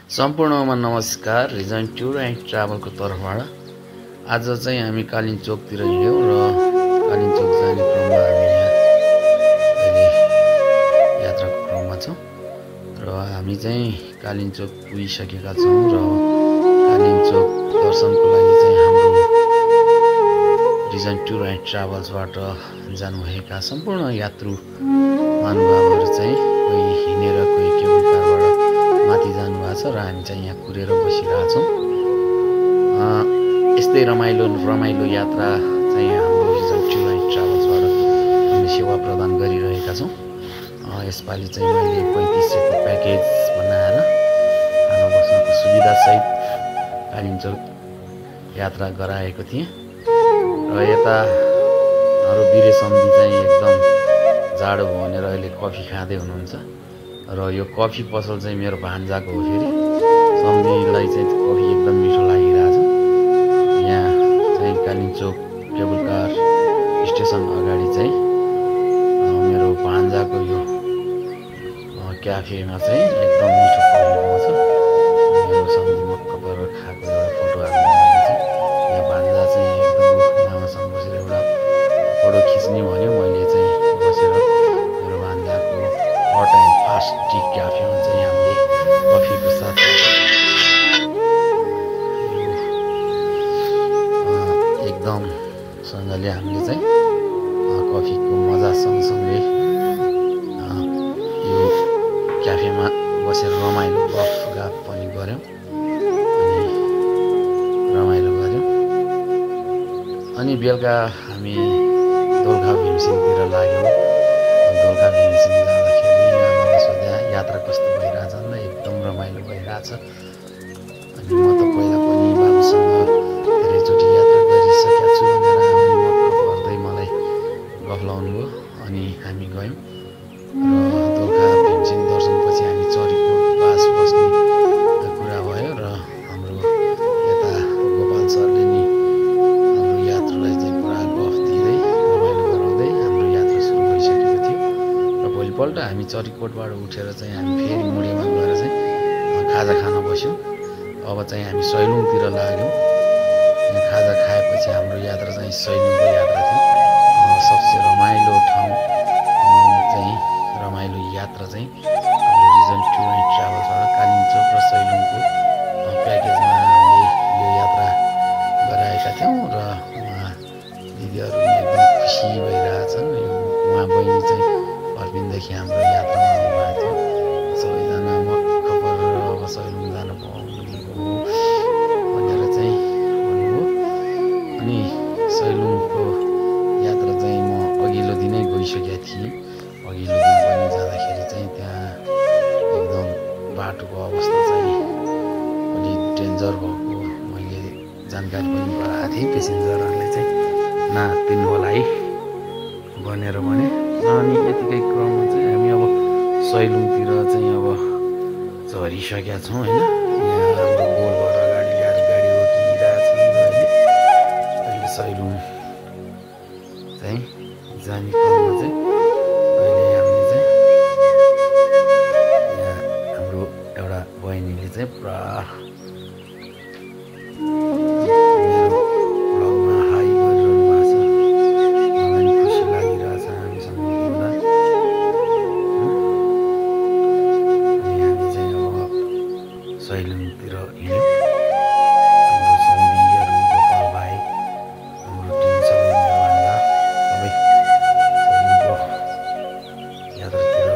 सम्पूर्णमा नमस्कार। Reason tour and ट्राभलको तर्फबाट आज चाहिँ हामी कालिम्पोङतिर हिँड्यौँ र कालिम्पोङ जाने क्रममा हामी यहाँ अहिले यात्राको क्रममा छौँ र हामी चाहिँ कालिम्पोङ पुगिसकेका छौँ र कालिम्पोङ दर्शनको लागि चाहिँ हाम्रो रिजन टुर एन्ड ट्राभल्सबाट जानुभएका सम्पूर्ण यात्रु महानुभावहरू चाहिँ कोही हिँडेर कोही केबल कारबाट माथि जानुभएको छ र हामी चाहिँ यहाँ कुरेर बसिरहेछौँ। यस्तै रमाइलो यात्रा चाहिँ हाम्रो रिजन टुर एन्ड ट्राभल्सबाट हामीले सेवा प्रदान गरिरहेका छौँ। यसपालि चाहिँ मैले 3500को प्याकेज बनाएर खाना बस्नको सुविधासहित कालिम्पोङ यात्रा गराएको थिएँ र यता हाम्रो वीरे सम्धी चाहिँ एकदम जाडो भयो भनेर अहिले कफी खाँदै हुनुहुन्छ र यो कफी पसल चाहिँ मेरो भान्जाको हो। फेरि सम्धीलाई चाहिँ कफी एकदम मिठो लागिरहेछ। यहाँ चाहिँ कालिम्पोङ केबल कार स्टेसन अगाडि चाहिँ मेरो भान्जाको यो क्याफेमा चाहिँ एकदम मिठो कफी पाउँछ। मेरो सम्धी मक्क परेर खाएको एउटा फोटो हाल्नु लागि चाहिँ यहाँ भान्जा चाहिँ एकदम मामासँग बसेर एउटा फोटो खिच्ने भन्यो। मैले चाहिँ बसेर मेरो भान्जाको हट एन्ड फास्ट टी क्याफेमा चाहिँ हामीले कफीको साथ एकदम सँगले हामीले चाहिँ कफीको मजा सँगसँगै यो क्याफेमा बसेर रमाइलो गफ पनि गऱ्यौँ अनि रमाइलो गऱ्यौँ। अनि बेलुका हामी दोलखा भीमसिंहतिर लाग्यौँ। दोलखा भीमसिंह जाँदाखेरि आमाले सोधे यात्रा कस्तो भइरहेछ भन्दा एकदम रमाइलो भइरहेछ। अनि म त पहिला पनि बाबुसँग धेरैचोटि यात्रा गरिसकेको छु भनेर आमाले मक्क पर्दै मलाई गफ लाउनुभयो। अनि हामी गयौँ र दोलखा भीमसिंह दर्शनपछि हामी चरीकोट बास बस्ने कुरा भयो र हाम्रो यता गोपाल सरले नि हाम्रो यात्रालाई चाहिँ पुरा गफ दिँदै रमाइलो गराउँदै हाम्रो यात्रा सुरु भइसकेको थियो र भोलिपल्ट हामी चरीकोटबाट उठेर चाहिँ हामी फेरि मुडेमा गएर चाहिँ खाजा खान बस्यौँ। अब चाहिँ हामी सैलुङतिर लाग्यौँ। खाजा खाएपछि हाम्रो यात्रा चाहिँ सैलुङको यात्रा थियो। सबसे रमाइलो ठाउँ चाहिँ रमाइलो यात्रा चाहिँ हाम्रो रिजन टुर एन्ड ट्राभल्सबाट कालिम्पोङ र सैलुङको प्याकेजमा हामीले यो यात्रा गराएका थियौँ र उहाँ दिदीहरू एकदम खुसी भइरहेछन्। यो उहाँ बहिनी चाहिँ फर्किँदैदेखि हाम्रो यात्रामा आउनुभएको थियो। सबैजना मक्क परेर अब सैलुङ जान पाउने हो भनेर चाहिँ भन्नुभयो। अनि सैलुङको यात्रा चाहिँ म अघिल्लो दिनै गइसकेको थिएँ। अघिल्लो दिन पनि जाँदाखेरि चाहिँ त्यहाँ एकदम बाटोको अवस्था चाहिँ अलिक डेन्जर भएको मैले जानकारी पनि गराएको थिएँ पेसेन्जरहरूले चाहिँ नहात्तिनु होला है भनेर भने। अनि यतिकै क्रममा चाहिँ हामी अब सैलुङतिर चाहिँ अब झरिसकेका छौँ होइन। यहाँ हाम्रो गोलभर अगाडि ल्याएर गाडी रोकिरहेछन् अहिले सैलुङ चाहिँ जाने क्रममा चाहिँ अहिले हामीले चाहिँ यहाँ हाम्रो एउटा बहिनीले चाहिँ पुरा मेरो भ्लगमा हाई गरिरहनु भएको छ। मलाई खुसी लागिरहेछ हामीसँग हिँड्दा। अनि हामी चाहिँ अब सैलुङतिर हिँड्यौँ। हाम्रो सम्धीहरू गोपाल भाइ हाम्रो टिम सबै भान्जा सबै सैलुङको यात्रातिर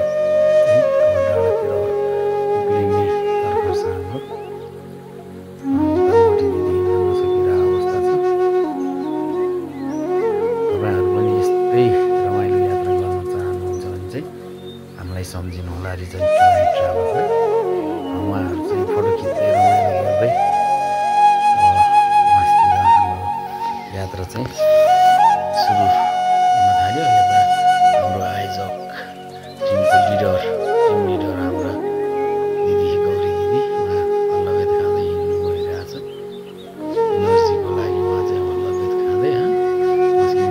चाहिँ अब डाँडातिर उक्लिने तर्फ छ हाम्रो। मोटी दिदी हिँड्न नसकिरहेको अवस्था छ। तपाईँहरू पनि यस्तै रमाइलो यात्रा गर्न चाहनुहुन्छ भने चाहिँ हामीलाई सम्झिनु होला रिजन टुर एन्ड ट्राभल्सलाई। उहाँहरू चाहिँ फोटो खिच्दै रमाइलो गर्दै मास्तिर हाम्रो यात्रा चाहिँ सुरु हुन थाल्यो। यता हाम्रो आयोजक टिमको लिडर हाम्रा दिदी गौरी दिदी उहाँ हल्लाबेत खाँदै हिँड्नु गइरहेछ। एनर्जीको लागि उहाँ चाहिँ हल्लाबेत खाँदै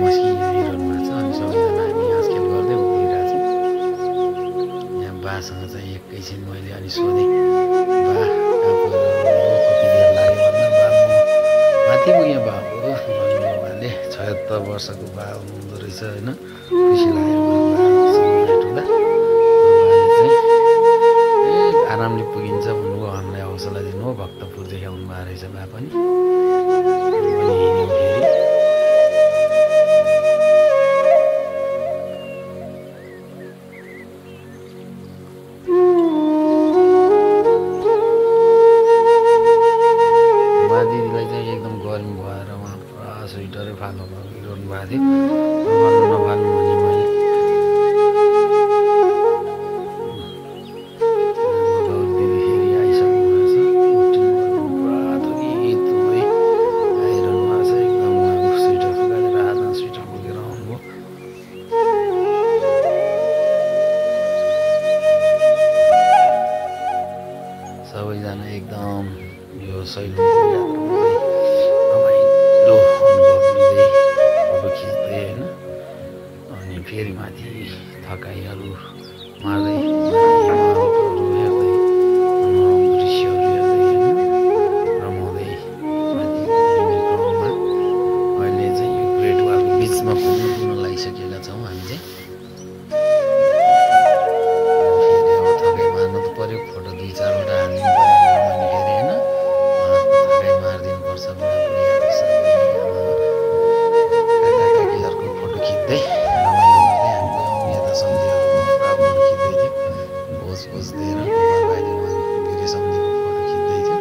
मस्की हिँडिरहनु भएको छ। अनि सबैजना हामी हाँसखेल गर्दै उभिरहेछौँ। यहाँ बासँग चाहिँ एकैछिन मैले अनि सोधेँ बा माथि पुग्यो बाबु भन्नुभयोले 76 वर्षको बा हुनुहुँदो रहेछ होइन खुसी लाग्यो आरामले पुगिन्छ भन्नुभयो हामीलाई हौसला दिनुभयो भक्तपुर देखाउनु भएको रहेछ बा पनि दिदीलाई चाहिँ एकदम गर्मी भएर उहाँ पुरा स्वेटरै फाल्नु हिँड्नु भएको थियो नफाल्नु भने मैले गौरी दिदी फेरि आइसक्नु भएको छ पुरै आइरहनु भएको छ एकदम स्वेटर फुकाएर हातमा स्वेटर बोकेर आउनुभयो सबैजना एकदम यो सैलुनको यात्रामा रमाइलो अनुभव लिँदै फोटो खिच्दै होइन अनि फेरि माथि थकाइहरू मार्दै हिमालहरू हेर्दै मनोरम दृश्यहरू हेर्दै होइन रमाउँदै माथि क्रममा अहिले चाहिँ यो ग्रेट वालको बिचमा पुग्न लागिसकेका छौँ हामी चाहिँ फेरि अब थकाइ मार्नु त पऱ्यो फोटो 2-4वटा हालिदिनु पऱ्यो काकाकाकीहरूको फोटो खिच्दै रमाइलो गर्दै हामी गयौँ यता सम्झीहरूको फोटो खिच्दै थियो भोज दिएर गोपाल भाइले उहाँ धेरै सम्झीको फोटो खिच्दै थियो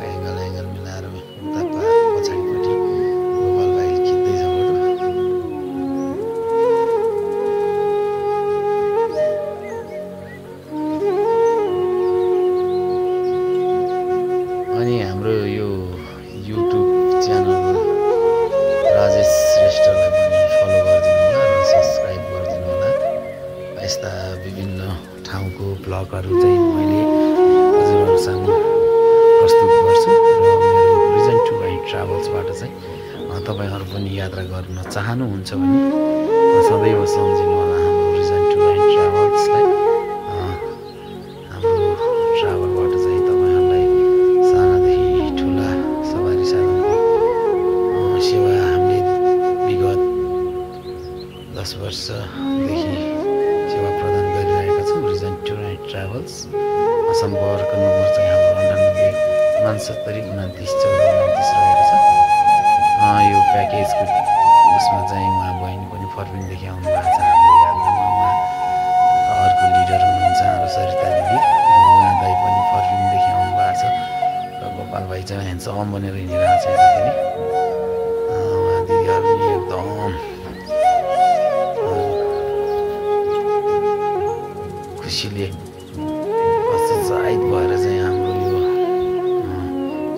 एङ्गल मिलाएर उता पछाडिपट्टि गोपाल भाइले खिच्दैछ फोटो अनि हाम्रो यो युट्युब च्यानल राजेश श्रेष्ठलाई पनि फलो गरिदिनु होला र सब्सक्राइब गरिदिनु होला यस्ता विभिन्न ठाउँको ब्लगहरू चाहिँ मैले हजुरहरू सामु प्रस्तुत गर्छु र मेरो रिजन टु राइड ट्राभल्सबाट चाहिँ तपाईँहरू पनि यात्रा गर्न चाहनुहुन्छ भने सदैव सम्झिनु होला हाम्रो रिजन टु राइड ट्राभल्सलाई हाम्रो ट्राभलबाट चाहिँ तपाईँहरूलाई सानादेखि ठुला सवारी साधनको सेवा हामीले विगत 10 वर्षदेखि सेवा प्रदान गरिरहेका छौँ रिजन टु राइड ट्राभल्स सम्पर्क नम्बर चाहिँ हाम्रो 98 69 29 14 29 रहेको छ यो प्याकेजको उसमा चाहिँ उहाँ बहिनी पनि फर्पिङदेखि आउनु भएको छ हाम्रो यात्रामा उहाँ घरको लिडर हुनुहुन्छ हाम्रो सरिता दिदी उहाँ दाइ पनि फर्पिङदेखि आउनु भएको छ र गोपाल भाइ चाहिँ ह्यान्डसम बनेर हिँडिरहेको छ यताखेरि उहाँ दिदीहरू पनि एकदम खुसीले उत्साहित भएर चाहिँ हाम्रो यो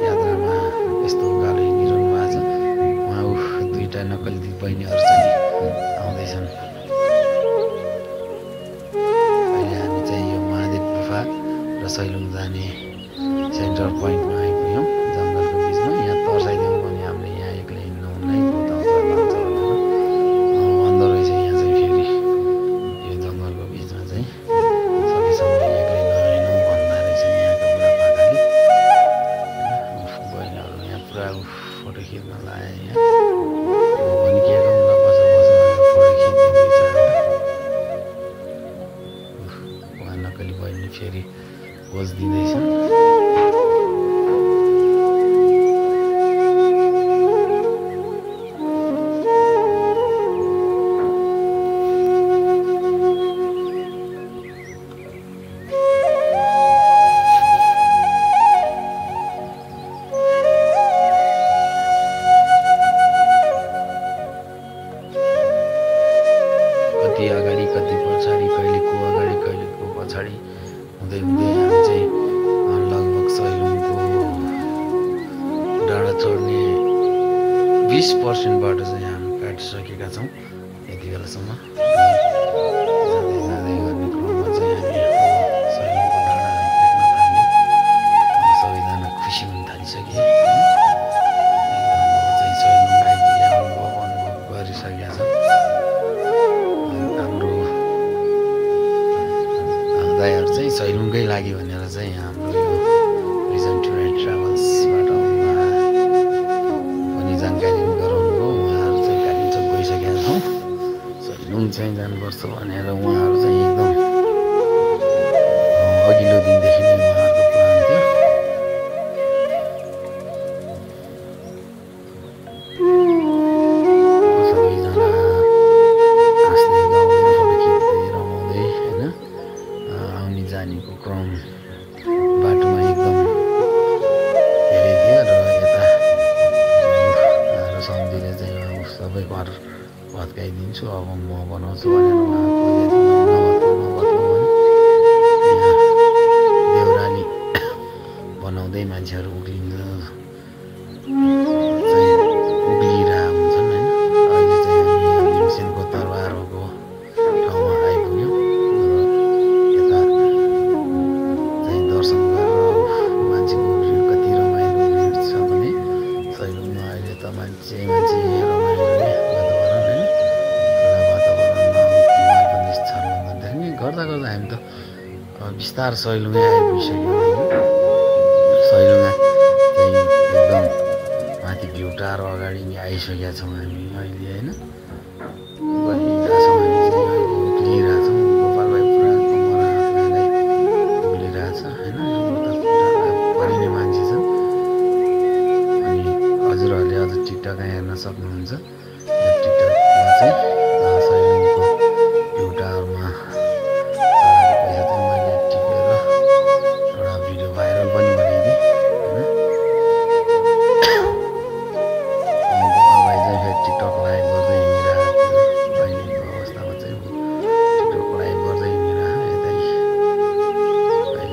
यात्रामा यस्तो गाह्रो हिँडिरहनु भएको छ उहाँ 2टा नक्कली दिदी बहिनीहरू चाहिँ आउँदैछन् अहिले हामी चाहिँ यो महादेव गुफा र सैलुङ जाने सेन्टर पोइन्टमा आइपुग्यौँ जङ्गलको बिचमा यहाँ तर्साइदिउँ भने हामीले यहाँ एक्लै हिँड्नु हुन्न बताउँछ लान्छ भनेर भन्दो रहेछ यहाँ चाहिँ फेरि यो जङ्गलको बिचमा चाहिँ सकेसम्म एक्लै नहिँडौँ भन्दा रहेछ यहाँको बुढापाकाले बहिनीहरू यहाँ पुरा फोटो खिच्न लाए यहाँ भने के गर्नु बस फोटो खिच्दैछ उहाँ नक्कली बहिनी फेरि पोज दिँदैछ कति अगाडि कति पछाडि कहिलेको अगाडि कहिलेको पछाडि हुँदै हुँदै हामी चाहिँ लगभग सैलुङको डाँडा चढ्ने 20% चाहिँ हामी काटिसकेका छौँ यति बेलासम्म जाँदै जाँदै गर्ने क्रममा चाहिँ हामी सैलुङको डाँडाहरू देख्न थाल्यौँ सबैजना खुसी हुन थालिसके एकदम चाहिँ सैलुङ आइपुगे अनुभव गरिसकेका छ हाम्रो दाइहरू चाहिँ सैलुङकै लागि भनेर चाहिँ हाम्रो यो रिजन टु राइड ट्राभल्सबाट आउनुभयो चाहिँ जानुपर्छ भनेर उहाँहरू चाहिँ एकदम अघिल्लो दिनदेखि नै उहाँहरूको प्लान थियो। सबैजना हाँस्दै गाउँदै फोटो खिच्दै रमाउँदै होइन आउने जानेको क्रम बाटोमा एकदम धेरै थियो। र यता र सम्झिले चाहिँ अब सबै घर भत्काइदिन्छु, अब म बनाउँछु भनेर उहाँ नभत्काउनु भने यहाँ देउराली बनाउँदै मान्छेहरू उक्लिरहेका हुन्छन् होइन। अहिले चाहिँ हामी भीमसेनको तरबारको ठाउँमा आइपुग्यौँ। यता चाहिँ दर्शन गरेर मान्छेको भिड कति रमाइलो भिड छ भने सैलुङमा अहिले त मान्छे रमाइलो गर्दा गर्दा हामी त बिस्तार सैलुङै आइपुगिसक्यौँ होइन। सैलुङमा चाहिँ एकदम माथि भ्यू टावर अगाडि नै आइसकेका छौँ हामी अहिले होइन। गइरहेछौँ हामी चाहिँ अहिले उक्लिरहेछौँ। गोपाल भाइ पुरा कमरा हातलाई उक्लिरहेछ होइन। परिने मान्छे छ। अनि हजुरहरूले अझ टिकटक हेर्न सक्नुहुन्छ। टिकटकमा चाहिँ सैलुङको भ्यू टावरमा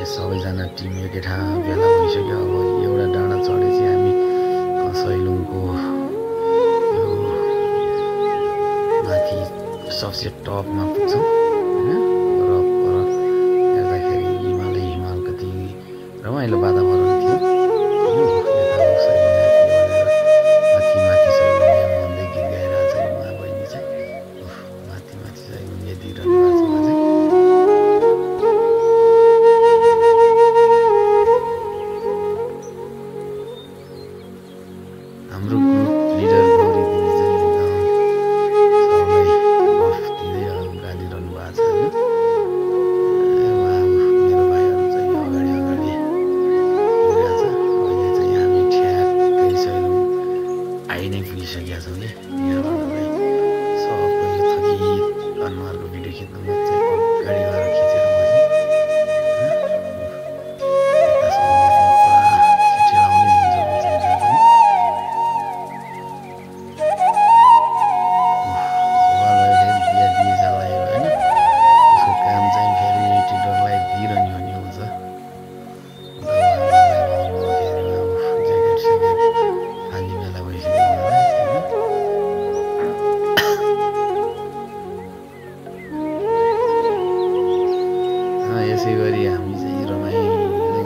सबैजना टिम एकै ठाउँ भेला भइसक्यो। अब एउटा डाँडा चढेपछि हामी सैलुङको यो माथि सबसे टपमा पुग्छौँ होइन। पर हेर्दाखेरि हिमाल कति रमाइलो वातावरण थियो। माथि सैलुङ भन्दै गीत गाइरहेको छ उहाँ बहिनी चाहिँ माथि सैलुङ दिइरहनु भएको छ। हाम्रो ग्रुप लिडर गौरी दिदी चाहिँ एकदम सबैलाई गफ दिँदै गालिरहनु भएको छ होइन। मेरो भाइहरू चाहिँ अगाडि हिँडिरहेछ। अहिले चाहिँ हामी ठ्याक्कै सैलुङ आइ नै पुगिसकेका छौँ कि यहाँबाट चाहिँ सबैले थकित अनुहारको भिडियो खिच्नुमा चाहिँ अगाडि गएर खिचेर यसै गरी हामी चाहिँ रमाइलो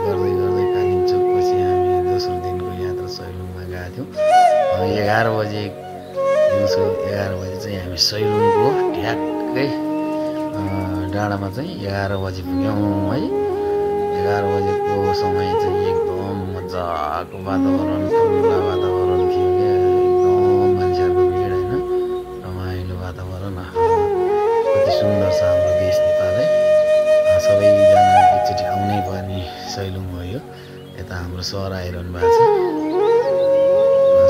गर्दै कालिम्पोङपछि हामी दोस्रो दिनको यात्रा सैलुङमा गएको थियौँ। 11 बजे दिउँसो 11 बजे चाहिँ हामी सैलुङको ठ्याक्कै डाँडामा चाहिँ 11 बजे पुग्यौँ है। 11 बजेको समय चाहिँ एकदम मजाको वातावरण खुल्ला वातावरण थियो क्या। एकदम मान्छेहरूको भिड होइन, रमाइलो वातावरण। कति सुन्दर छ हाम्रो देश नेपाल है। सबैजना एकचोटि आउनै पर्ने सैलुङ हो यो। यता हाम्रो सर आइरहनु भएको छ।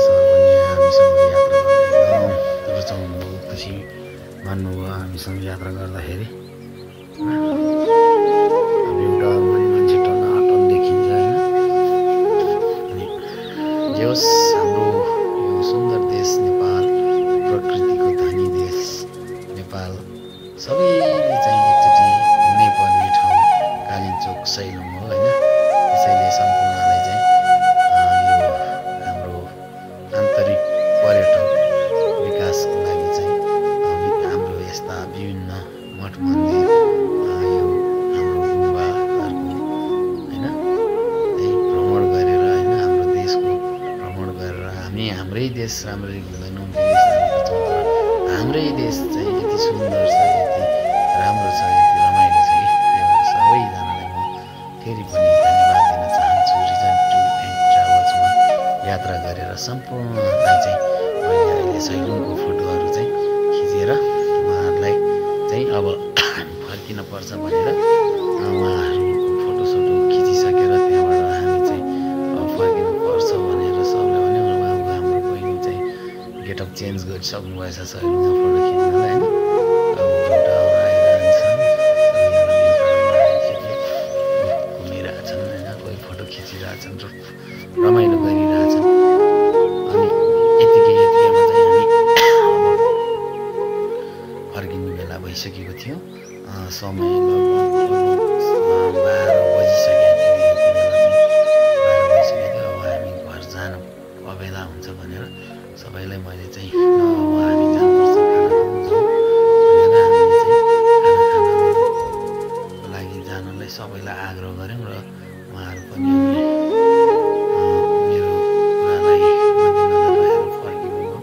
सर पनि हामीसँग यात्रा गर्दा एकदम रुचाउनुभयो, खुसी मान्नुभयो हामीसँग यात्रा गर्दाखेरि। एउटा मान्छे टनाटन देखिन्छ होइन। अनि जे होस् हाम्रो यो सुन्दर देश नेपाल, प्रकृतिको धनी देश नेपाल, सबैले चाहिँ एकचोटि हुनै पर्ने ठाउँ कालिम्पोङ सैलुङ हो होइन। त्यसैले सम्पूर्णलाई चाहिँ यो हाम्रो आन्तरिक पर्यटन विकासको लागि चाहिँ हाम्रो यस्ता विभिन्न मठ मन्दिर, यो हाम्रो गुम्बाहरूको होइन त्यही भ्रमण गरेर होइन हाम्रो देशको भ्रमण गरेर हामी हाम्रै देश राम्ररी घुम्दैनौँ, विदेश जानुपर्छौँ। तर हाम्रै देश चाहिँ यति सुन्दर छ, यति राम्रो छ, यति रमाइलो छ कि सबैजनालाई म फेरि पनि धन्यवाद दिन चाहन्छु। रिजन टुर एन्ड ट्राभल्समा यात्रा गरेर सम्पूर्णलाई चाहिँ मैले अहिले सैलुङको फोटोहरू चाहिँ खिचेर उहाँहरूलाई उहाँहरूको फोटोसोटो खिचिसकेर त्यहाँबाट हामी चाहिँ फर्किनु पर्छ भनेर सबले भन्यो। र हाम्रो बहिनी चाहिँ गेटअप चेन्ज गरिसक्नु भएछ सहेलीमा फोटो खिच्नलाई होइन। अब एउटा आइरहन्छन् घुमिरहेछन् होइन, कोही फोटो खिचिरहेछन् र रमाइलो गरिरहेछन्। अनि यतिकैमा चाहिँ हामी फर्किने बेला भइसकेको थियो। समय लगभग 12 बजिसकेको थियो। अब हामी घर जानु अबेला हुन्छ भनेर सबैलाई मैले चाहिँ हामी जानुपर्छ खाना खानु जाउँ भनेर हामीले चाहिँ खाना खानको लागि जानलाई सबैलाई आग्रह गऱ्यौँ। र उहाँहरू पनि मेरो कुरालाई मध्यनजर राखेर फर्किनुभयो।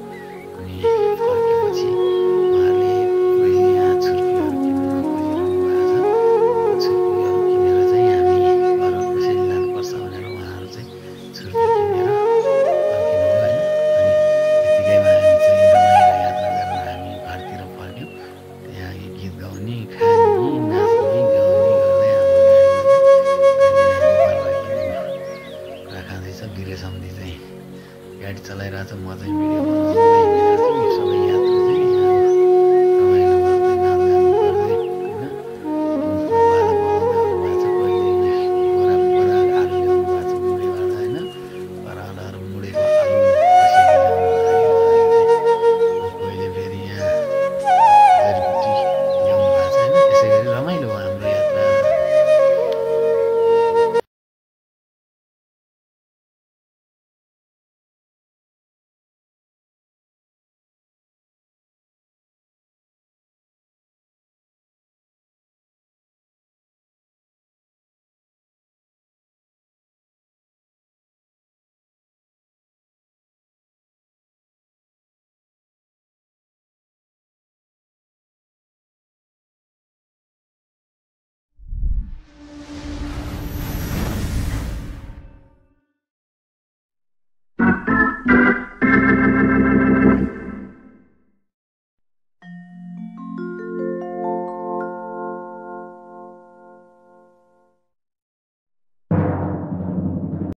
अनि फर्केपछि उहाँहरूले पहिले यहाँ छुर्पीहरू किन्न खोजिरहनु भएको छ। छुर्पीहरू किनेर चाहिँ हामी घर कसरी लानुपर्छ भनेर उहाँहरू चाहिँ छुर्पी किनेर फर्किनुभयो होइन। अनि यतिकैमा हामी चाहिँ रमाइलो यात्रा गरेर हामी घरतिर फर्क्यौँ। त्यहाँ गीत गाउने, खाने, नाच्ने, गाउने गर्दै हाम्रो कुरा खाँदैछ। वीरेश सम्धी चाहिँ गाडी चलाइरहेछ, म चाहिँ भिडियो